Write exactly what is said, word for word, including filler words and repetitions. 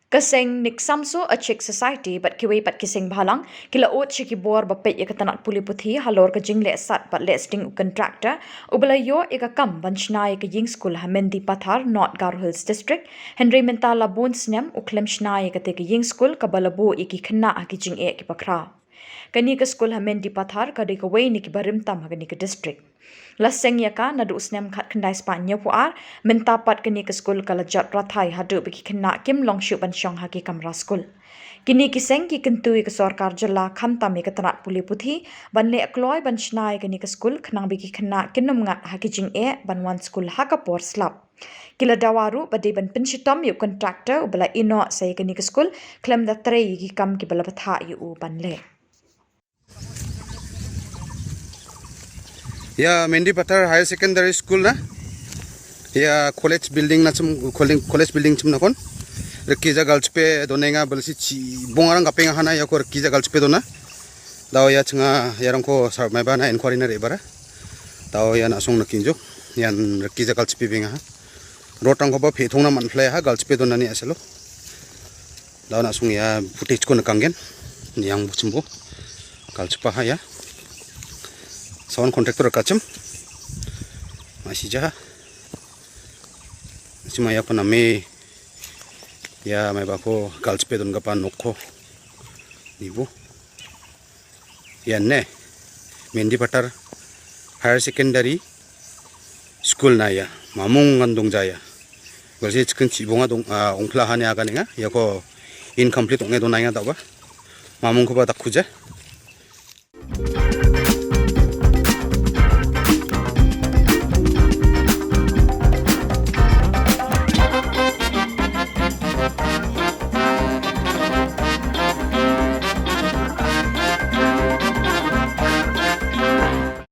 Ka seng Niksamso Achik Society bad kiwei pat ki seng bhalang ki la ud sha ki bor ba peit ïa ka tnat pule puthi halor ka jingleh sat bad leh sting u contractor uba la ïoh ïa ka kam ban shna ïa ka ïing skul ha Mendipathar, North Garo Hills District, hynrei mynta la bun snem u khlem shna ïa kata ka ïing skul kaba la buh ïa ki khynnah ha ki jingeh kiba khraw. Kane ka skul ha Mendipathar ka dei kawei na kiba rim tam ha kane ka district. La seng ïa ka naduh u snem khatkhyndai spah hynñiewphew ar, mynta pat kane ka skul ka la jot rathai haduh ba ki khynnah kim long shuh ban shong ha ki kamra skul. Kine ki seng ki kyntu ïa ka sorkar jylla khamtam ïa ka tnat pule puthi ban leh kloi ban shna ïa kane ka skul khnang ba ki khynnah kin ym ngat ha ki jingeh ban wan skul ha ka por slap. Ki la dawa ruh ba dei ban pynshitom ïa u contractor uba la ïehnoh sa ïa kane ka skul khlem da trei ïa ki kam kiba la bthah ïa u ban leh. Ïa Mendipathar Higher Secondary School na, ïa college building na chim, college, college building chim na kon. Rkija galchipe dona nga balsi chi bong arang kapeng hana ïa ko rkija galchipe dona. Daw ïa chnga ïa rang ko sar mai bana inquiry na re bara. Daw ïa na song na kinjuk ïa rkija galchipe beng ha. Road rang ko ba phe thong na man phle ha galchipe dona ni aselo. Daw na sung ïa footage ko na kanggen. Ni yang bu chimbo. Kal chipa ha ïa. Sound contractor ka chim. Ma si ja. Chima ïa ko na me. Ïa mai ba ko kal chipe don ka pa nok ko. Ni bu. Ïa ne. Mendipathar Higher Secondary School na ïa. Mamung ngan dong ja ïa. Balsi chicken chi bonga dong, ah, ong phla ha ne aga ne nga. Ïa ko incomplete ong ne dong na nga daw ba. Mamung ko ba tak khuja.